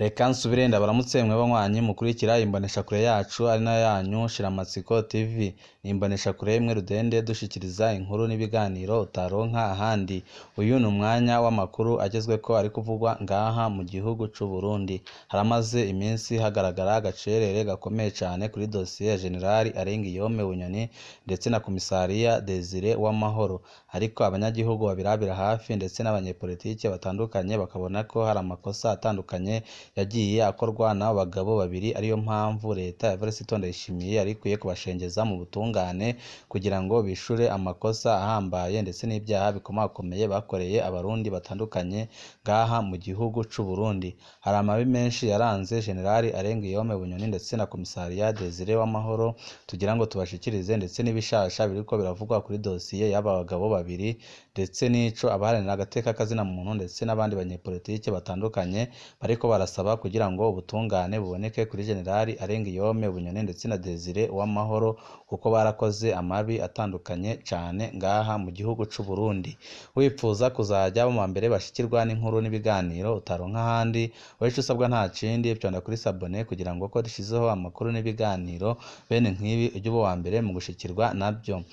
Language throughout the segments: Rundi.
Reka nsubire ndabaramutse mwe banywanyi mukurikira imboneshakure yacu ari nayo yanyu Shiramatsiko TV. Ni imboneshakure imwe rudende dushikiriza inkuru n'ibiganiro utaronka ahandi. Uyu ni umwanya w'amakuru agezweko ari kuvugwa ngaha mu gihugu c'u Burundi. Haramaze iminsi hagaragara agacerere gakomeye cane kuri dosiye ya General Arengiyome Bunyoni ndetse na Komisariya Desire Uwamahoro. Ariko abanyagihugu babirabira hafi ndetse n'abanyepolitike batandukanye bakabona ko hari amakosa atandukanye yagiye akorwa n'abo bagabo babiri, ariyo mpamvu leta ya Evariste Ndayishimiye yari ikwiye kubashengeza mu butungane kugira ngo bishure amakosa ahambaye ndetse n'ibyaha bikomakomeye bakoreye abarundi batandukanye ngaha mu gihugu c'u Burundi. Hari amabi menshi yaranze General Arengiyome Bunyoni ndetse na Komisariya Desire Uwamahoro tugira ngo tubashikirize, ndetse n'ibishasha biriko biravugwa kuri dosiye y'aba bagabo babiri, ndetse n'ico abaharanira agateka kazina muntu ndetse n'abandi banyepolitike batandukanye bariko barasaba kugira ngo ubutungane buboneke kuri General Arengiyome Bunyoni ndetse na Desire Uwamahoro, kuko barakoze amabi atandukanye cane ngaha mu gihugu c'u Burundi. Wipfuza kuzaja mu mbere bashikirwa n'inkuru n'ibiganiro utaronka ahandi, wewe ico usabwa nta kindi, vyonda kuri sabone kugira ngo ko dushizeho amakuru n'ibiganiro bene nk'ibi ujye uba uwa mbere mu gushikirwa navyo.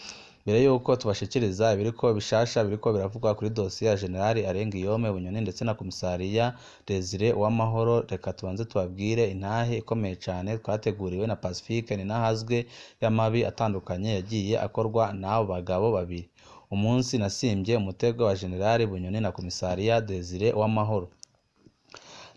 Mbere yuko tubashikiriza ibiriko bishasha biriko biravugwa kuri dosiye ya General Arengiyome Bunyoni ndetse na Komisariya Desire Uwamahoro, reka tubanze tubabwire intahe ikomeye cane twateguriwe na Pacifique Ninahazwe y'amabi atandukanye yagiye akorwa n'abo bagabo babiri. Umunsi nasimvye umutego wa General Bunyoni na Komisariya Desire Uwamahoro.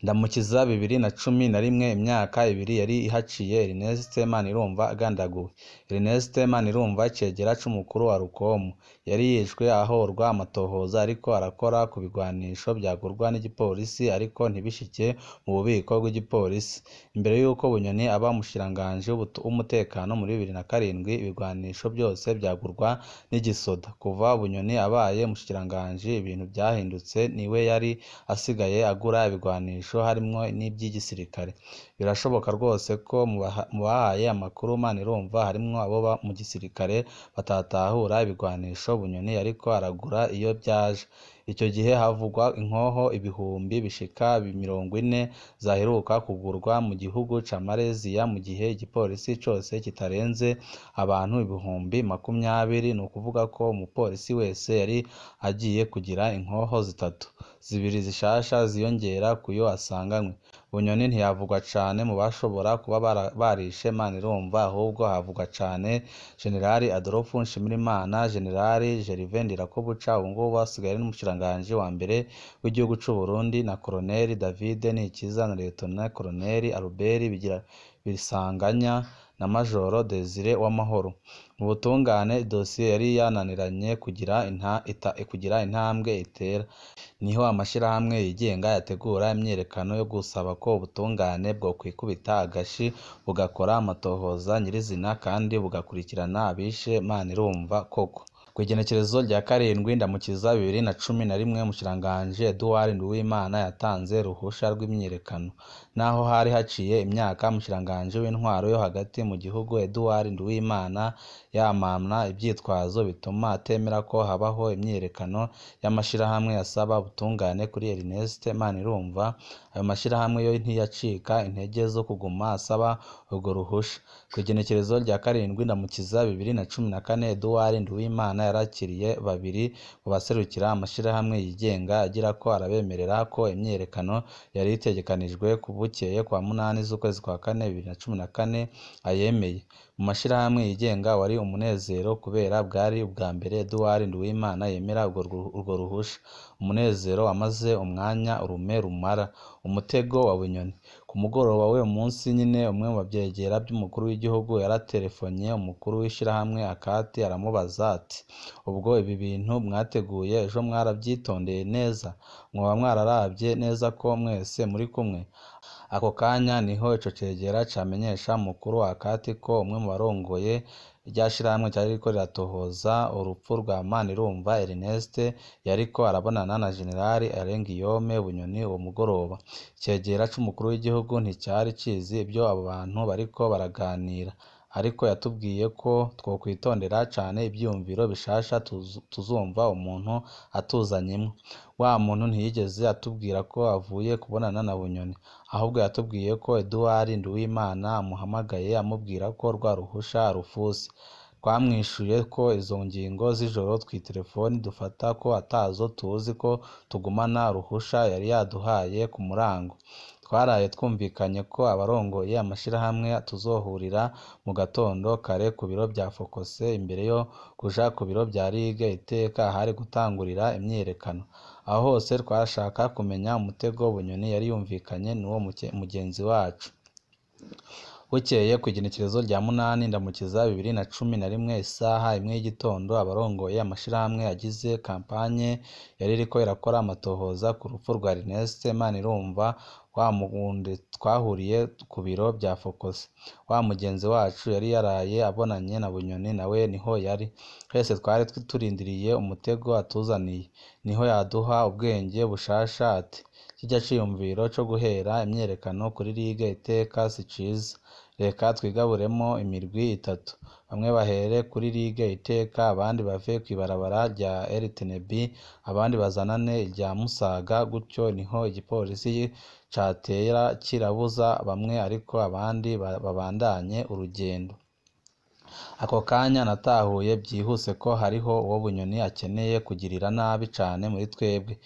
Ndamukiza 2011, imyaka ibiri yari ihaciye Ernest Manirumva agandaguwe. Ernest Manirumva, icegera c'umukuru wa Rukomo, yari yishwe ahorwa amatohoza ariko arakora ku bigwanisho vyagurwa n'igipolisi ariko ntibishike mu bubiko bw'igipolisi. Imbere y'uko Bunyoni aba umushikiranganji w'umutekano muri 2007, ibigwanisho vyose vyagurwa n'igisoda. Kuva Bunyoni abaye umushikiranganji ibintu vyahindutse, niwe yari asigaye agura ibigwanisho harimwo n'ivy'igisirikare. Birashoboka rwose ko mu bahaye amakuru Manirumva harimwo abo mu gisirikare batatahura ibigwanisho Bunyoni yariko aragura iyo vyaje. Ico gihe havugwa inkoho ibihumbi bishika 40 zaheruka kugurwa mu gihugu ca Malaysia, mu gihe igipolisi cose kitarenze abantu 20,000. Ni ukuvuga ko umupolisi wese yari agiye kugira inkoho zitatu, zibiri zishasha ziyongera kuyo asanganywe. Bunyoni ntiyavugwa cane mu bashobora kuba barishe Manirumva, ahubwo havugwa cane General Adolphe Nshimirimana, General Gervais Ndirakobuca ubungubu asigaye ari n'umushikiranganji wa mbere w'igihugu c'u Burundi, na Colonel David Nikiza na Lieutenant Colonel Albert Bisanganya na Majoro Desire Uwamahoro. Mu butungane idosiye yari yananiranye kugira intambwe itera. Niho amashirahamwe yigenga yategura imyiyerekano yo gusaba ko ubutungane bwokwikubita agashi bugakora amatohoza nyirizina kandi bugakurikirana abishe Manirumva koko. Kw'igenekerezo rya 7 Ndamukiza 2011, umushikiranganji Edouard Nduwimana yatanze uruhusha rw'imyiyerekano. Naho hari haciye imyaka umushikiranganji w'intwaro yo hagati mu gihugu Edouard Nduwimana yamamna ivyitwazo bituma atemera ko habaho imyiyerekano y'amashirahamwe asaba ubutungane kuri Ernest Manirumva, ayo mashirahamwe yo ntiyacika intege zo kuguma asaba urwo ruhusha. Kw'igenekerezo rya 7 Ndamukiza 2014, Edouard Nduwimana yarakiriye babiri mu baserukira amashirahamwe yigenga agirako arabemerera ko imyiyerekano yari itegekanijwe bukeye kwa 8 z'ukwezi kwa 4 2014 ayemeye. Mu mashirahamwe yigenga wari umunezero kubera bwari ubwa mbere Edouard Nduwimana yemera urwo ruhusha. Umunezero wamaze umwanya urume rumara. Umutego wa Bunyoni. Ku mugoroba w'uwo munsi nyine, umwe mu vyegera vy'umukuru w'igihugu yaraterefonye umukuru w'ishirahamwe Akati aramubaza ati: ubwo ibi bintu mwateguye ejo mwaravyitondeye neza? Mwoba mwararavye neza ko mwese muri kumwe? Ako kanya niho ico cegera camenyesha umukuru wa Akati ko umwe mu barongoye rya shirahamwe ryari ririko riratohoza urupfu rwa Manirumva Ernest yariko arabonana na General Arengiyome Bunyoni uwo mugoroba. Icegera c'umukuru w'igihugu nticari cizi ivyo abo bantu bariko baraganira. Ariko yatubwiye ko twokwitondera cane ivyiyumviro bishasha tuzumva umuntu atuzanyemwo. Wa muntu ntiyigeze atubwira ko avuye kubonana na Bunyoni, ahubwo yatubwiye ko Edouard Nduwimana amuhamagaye amubwira ko rwa ruhusha arufuse. Twamwishuye ko izo ngingo z'ijoro tw'itelefoni dufata ko atazo tuzi, ko tugumana uruhusha yari yaduhaye ku murango. Twaraye twumvikanye ko abarongoye amashirahamwe tuzohurira mu gatondo kare ku biro vya Fokose imbere yo kuja ku biro vya Ligue Iteka ahari gutangurira imyiyerekano. Aho hose twashaka kumenya umutego Bunyoni yari yumvikanye n'uwo mugenzi wacu. Bukeye kw'igenekerezo rya 8 Ndamukiza 2011 isaha 1 y'igitondo, abarongoye amashirahamwe agize kampanye yari iriko irakora amatohoza ku rupfu rwa Ernest Manirumva wa wundi twahuriye ku biro vya Fokose. Wa mugenzi wacu yari yaraye abonanye na Bunyoni nawe niho yari. Twese twari turindiriye umutego atuzaniye. Niho yaduha ubwenge bushasha ati: kirya ciyumviro co guhera imyiyerekano kuri Ligue Iteka si ciza. Reka twigaburemo imirwi itatu, bamwe bahere kuri Ligue Iteka, abandi bave kw'ibarabara rya RTNB, abandi bazanane irya Musaga. Gutyo niho igipolisi catera kirabuza bamwe ariko abandi babandanye urugendo. Ako kanya natahuye vyihuse ko hariho uwo Bunyoni akeneye kugirira nabi cane muri twebwe.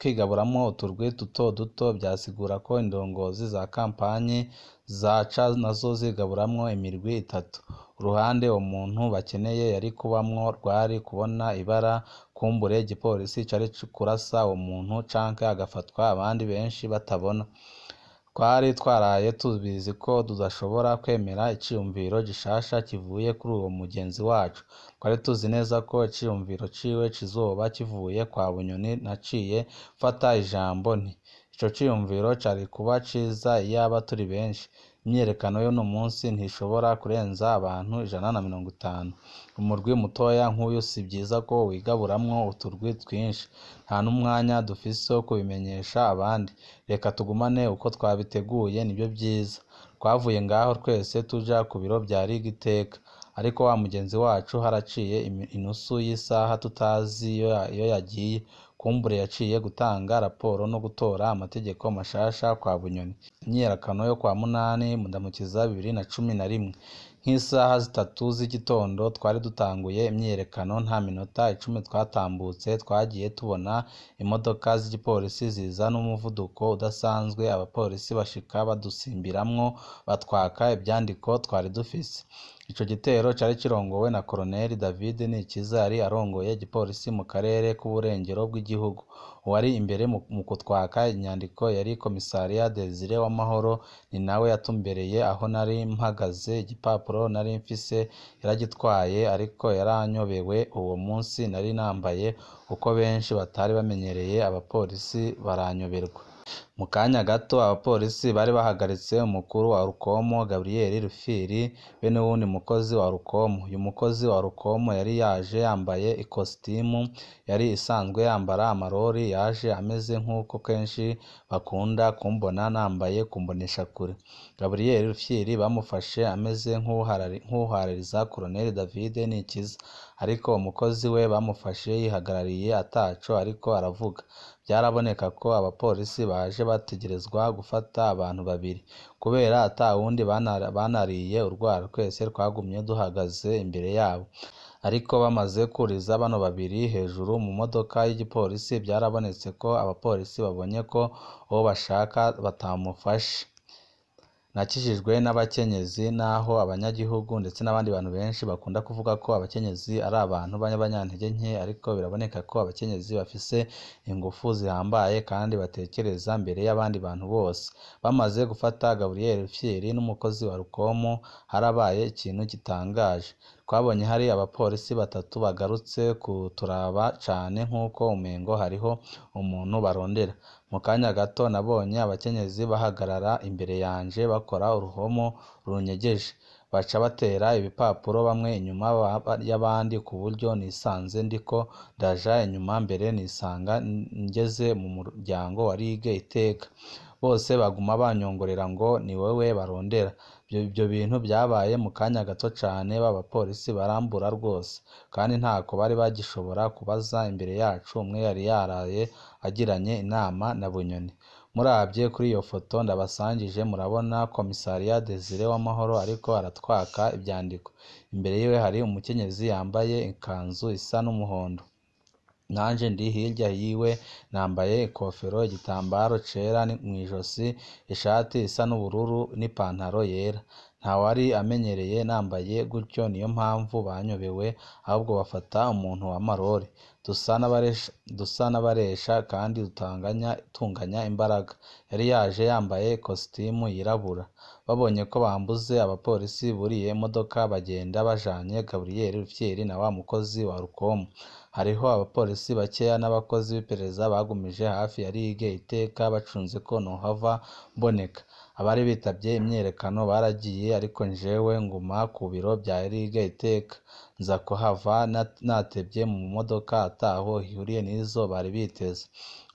Kwigaburamwo uturwi duto duto vyasigura ko indongozi za kampanye zaca nazo zigaburamwo imirwi itatu. Uruhande uwo muntu bakeneye yari kubamwo rwari kubona ibara, kumbure igipolisi cari kurasa uwo muntu canke agafatwa abandi benshi batabona. Twari twaraye tubizi ko tudashobora kwemera iciyumviro gishasha kivuye kuri uwo mugenzi wacu. Twari tuzi neza ko iciyumviro ciwe kizoba kivuye kwa Bunyoni. Naciye mfata ijambo nti: ico ciyumviro cari kuba ciza iyaba turi benshi. Imyiyerekano y'uno munsi ntishobora kurenza abantu 150. Umurwi mutoya nk'uyu si vyiza ko wigaburamwo uturwi twinshi. Nta n'umwanya dufise wo kubimenyesha abandi. Reka tugumane uko twabiteguye nivyo vyiza. Twavuye ngaho twese tuja ku biro vya Ligue Iteka. Ariko wa mugenzi wacu haraciye inusu y'isaha tutazi iyo yagiye. Kumbure yaciye gutanga raporo no gutora amategeko mashasha kwa Bunyoni. Imyiyerekano yo kwa 8 Ndamukiza 2011 nk'isaha 3 z'igitondo twari dutanguye imyiyerekano. Nta minota 10 twatambutse twagiye tubona imodoka z'igipolisi ziza n'umuvuduko udasanzwe. Abapolisi bashika badusimbiramwo batwaka ivyandiko twari dufise. Ico gitero cari kirongowe na Colonel David Nikiza yari arongoye igipolisi mu karere k'uburengero bw'igihugu. Uwari imbere mu kutwaka inyandiko yari Komisariya Desire Uwamahoro, ni nawe yatumbereye aho nari mpagaze. Igipapuro nari mfise yaragitwaye ariko yaranyobewe. Uwo munsi nari nambaye uko benshi batari bamenyereye, abapolisi baranyoberwa. Mu kanya gato abapolisi bari bahagaritse umukuru wa Rukomo Gabriel Rufyiri be n'uwundi mukozi wa Rukomo. Uyu mukozi wa Rukomo yari yaje yambaye ikositimu yari isanzwe yambara amarori, yaje ameze nk'uko kenshi bakunda kumbona nambaye ku mboneshakure. Gabriel Rufyiri bamufashe ameze nk'uharariza Colonel David Nikiza, ariko umukozi we bamufashe yihagarariye ataco ariko aravuga. Byaraboneka ko abapolisi baje bategerezwa gufata abantu babiri, kubera atawundi banariye urwara. Twese twagumye duhagaze imbere yabo. Ariko bamaze kuriza bano babiri hejuru mu modoka y'igipolisi, byarabonetse ko abapolisi babonye ko uwo bashaka batamufashe. Nakijijwe n'abakenyezi, naho abanyagihugu ndetse n'abandi bantu benshi bakunda kuvuga ko abakenyezi ari abantu b'abanyantege nke, ariko biraboneka ko abakenyezi bafise ingufu zihambaye kandi batekereza mbere y'abandi bantu bose. Bamaze gufata Gabriel Rufyiri n'umukozi wa Rukomo, harabaye ikintu gitangaje. Twabonye hari abapolisi batatu bagarutse kuturaba cane nk'uko umengo hariho umuntu barondera. Mu kanya gato nabonye abakenyezi bahagarara imbere yanje bakora uruhomo runyegeje, baca batera ibipapuro bamwe inyuma y'abandi ku buryo nisanze ndiko ndaja inyuma mbere nisanga ngeze mu muryango wa Ligue Iteka. Bose baguma banyongorera ngo ni wewe barondera. Ivyo bintu vyabaye mu kanya gato cane, ba bapolisi barambura rwose, kandi ntako bari bagishobora kubaza imbere yacu umwe yari yaraye agiranye inama na Bunyoni. Muravye kuri iyo foto ndabasangije murabona komisariya Desire Uwamahoro ariko aratwaka ivyandiko. Imbere yiwe hari umukenyezi yambaye ikanzu isa n'umuhondo. Nanje ndi hirya yiwe nambaye ikofero, igitambaro cera mw'ijosi, ishati isa n'ubururu n'ipantaro yera. Ntawari amenyereye nambaye gutyo, niyo mpamvu banyobewe, ahubwo bafata umuntu w'amarori. Dusa n'abaresha kandi tunganya imbaraga. Yari yaje yambaye ikositimu yirabura. Babonye ko bambuze, abapolisi buriye imodoka bagenda bajanye Gabriel Rufyiri na wa mukozi wa Rukomo. Hariho abapolisi bakeya n'abakozi b'iperereza bagumije hafi ya Ligue Iteka bacunze ko nohava mboneka. Abari bitavye imyiyerekano baragiye, ariko jewe nguma ku biro vya Ligue Iteka. Nza kuhava natevye mu modoka ataho ihuriye n'izo bari biteze.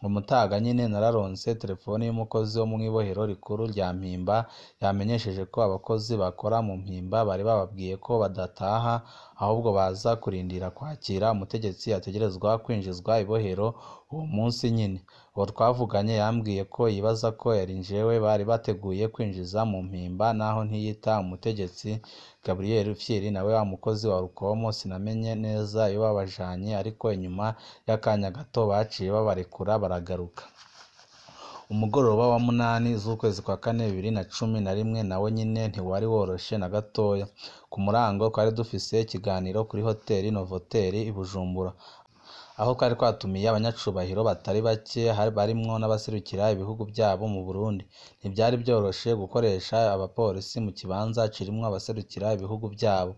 Umutaga nyene nararonse telefoni y'umukozi wo mw'ibohero rikuru rya Mpimba, yamenyesheje ko abakozi bakora mu Mpimba bari bababwiye ko badataha, ahubwo baza kurindira kwakira umutegetsi ategerezwa kwinjizwa ibohero uwo munsi nyene. Uwo twavuganye yambwiye ko yibaza ko yari jewe bari bateguye kwinjiza mu Mpimba, naho ntiyita umutegetsi. Gabriel Rufyiri nawe wa mukozi wa Rukomo sinamenye neza iyo babajanye, ariko inyuma y'akanya gato baciye babarekura baragaruka. Umugoroba wa 8 z'ukwezi kwa kane 2011 nawo nyene ntiwari woroshe na gatoya. Ku murango twari dufise ikiganiro kuri hoteli Novotel i Bujumbura, aho twari twatumiye abanyacubahiro batari bake barimwo n'abaserukira ibihugu vyabo mu Burundi. Ntivyari vyoroshe gukoresha abapolisi mu kibanza kirimwo abaserukira ibihugu vyabo.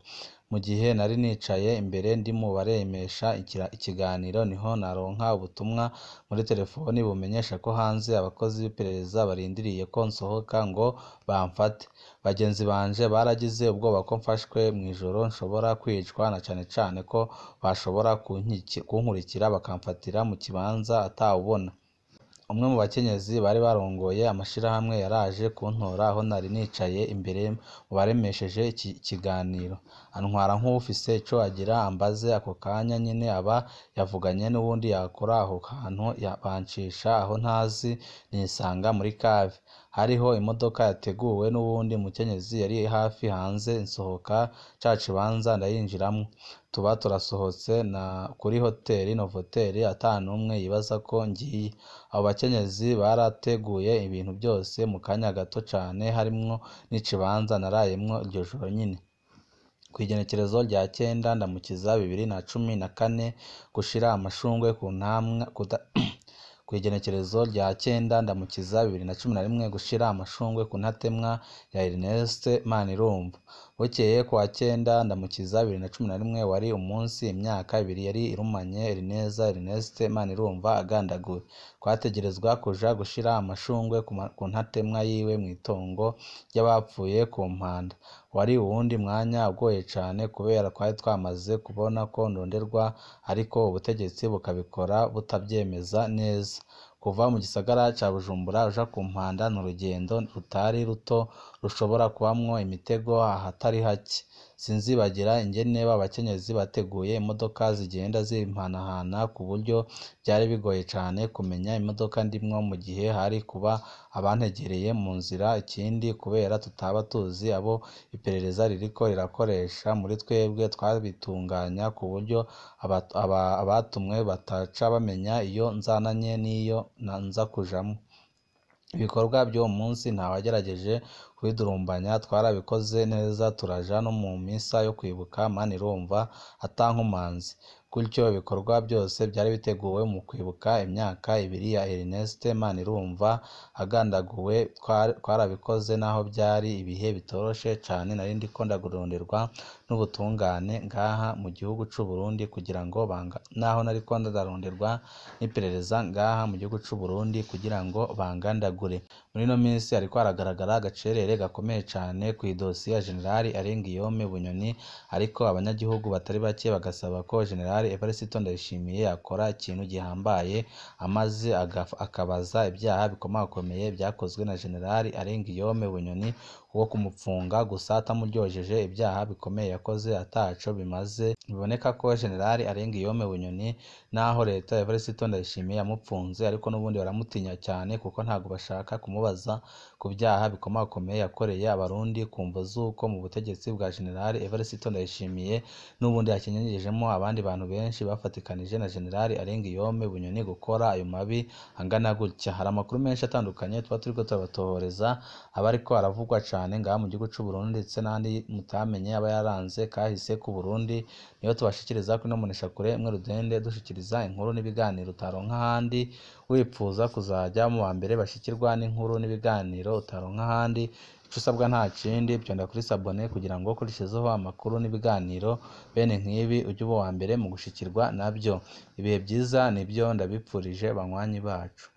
Mu gihe nari nicaye imbere ndi mu baremesha ikiganiro, niho naronka ubutumwa muri telefoni bumenyesha ko hanze abakozi b'iperereza barindiriye ko nsohoka ngo bamfate. Bagenzi banje baragize ubwoba ko mfashwe mw'ijoro nshobora kwicwa, na cane cane ko bashobora kunkurikira bakamfatira mu kibanza atawubona. Umwe mu bakenyezi bari barongoye amashirahamwe yaraje kuntora aho nari nicaye imbere mu baremesheje ikiganiro, antwara nk'uwufise ico agira ambaze. Ako kanya nyene aba yavuganye n'uwundi yakora aho hantu, bancisha aho ntazi, nisanga muri cave. Hariho imodoka yateguwe n'uwundi mukenyezi yari hafi hanze, nsohoka ca kibanza ndayinjiramwo. Tuba turasohotse na kuri hoteli Novotel ata n'umwe yibaza ko ngiye. Abo bakenyezi barateguye ibintu byose mu kanya gato cane, harimwo n'ikibanza narayemwo iryo joro nyene. Kw'igenekerezo rya 9 Ndamukiza 2014 gushira amashurwe ku ntamwa kw'igenekerezo rya 9 Ndamukiza 2011 gushira amashurwe ku ntatemwa ya Ernest Manirumva. Bukeye kuwa 9 Ndamukiza 2011 wari umunsi imyaka ibiri yari irumanye Ernest Manirumva agandaguwe. Twategerezwa kuja gushira amashurwe ku ntatemwa yiwe mw'itongo ry'abapfuye ku Mpanda. Wari uwundi mwanya ugoye cane kubera twari twamaze kubona ko ndonderwa, ariko ubutegetsi bukabikora butavyemeza neza. Kuva mu gisagara ca Bujumbura uja ku Mpanda n'urugendo rutari ruto rushobora kubamwo imitego ahatari hake. Sinzibagira ingene ba bakenyezi bateguye imodoka zigenda zimpanahana ku buryo vyari bigoye cane kumenya imodoka ndimwo mu gihe hari kuba abantegereye mu nzira. Ikindi kubera tutaba tuzi abo iperereza ririko rirakoresha muri twebwe, twabitunganya ku buryo abatumwe bataca bamenya iyo nzananye n'iyo nza kujamwo. Ibikorwa vy'uwo munsi ntawagerageje kubidurumbanya, twarabikoze neza turaja no mu misa yo kwibuka Manirumva atankomanzi. Gutyo ibikorwa byose vyari biteguwe mu kwibuka imyaka ibiri ya Ernest Manirumva agandaguwe, twarabikoze naho vyari ibihe bitoroshe cane. Nari ndiko ndaronderwa n'ubutungane ngaha mu gihugu c'Uburundi kugira ngo naho nariko ndaronderwa n'iperereza ngaha mu gihugu c'Uburundi kugira ngo bangandagure. Muri ino minsi hariko haragaragara agacerere gakomeye cane kw'idosiye ya General Alain Guillaume Bunyoni, ariko abanyagihugu batari bake bagasaba ko General General Evariste Ndayishimiye akora ikintu gihambaye amaze akabaza ibyaha bikomakomeye byakozwe na General Arengiyome Bunyoni wo kumupfunga gusa atamuryojeje ibyaha bikomeye yakoze ataco bimaze. Biboneka ko General Arengiyome Bunyoni naho leta ya Evariste Ndayishimiye yamupfunze, ariko n'ubundi baramutinya cyane kuko ntabwo bashaka kumubaza ku byaha bikomakomeye yakoreye Abarundi ku mvo z'uko mu butegetsi bwa General Evariste Ndayishimiye n'ubundi yakenyejejemo abandi bantu benshi bafatikanije na General Arengiyome Bunyoni gukora ayo mabi angana gutya. Hari amakuru menshi atandukanye tuba turiko turabatohoreza aba ariko aravugwa cane ngaha mu gihugu c'u Burundi ndetse n'andi mutamenye aba yaranze kahise ku Burundi, niyo tubashikiriza kuri ino mboneshakure imwe rudende dushikiriza inkuru n'ibiganiro utaronka ahandi. Wipfuza kuzajya mu ba mbere bashikirwa n'inkuru n'ibiganiro utaronka ahandi, ico usabwa nta kindi, vyonda kuri sabone kugira ngo kurishizeho amakuru n'ibiganiro bene nk'ibi ujye uba uwa mbere mu gushikirwa nabyo. Ibihe byiza nibyo ndabipfurije banywanyi bacu.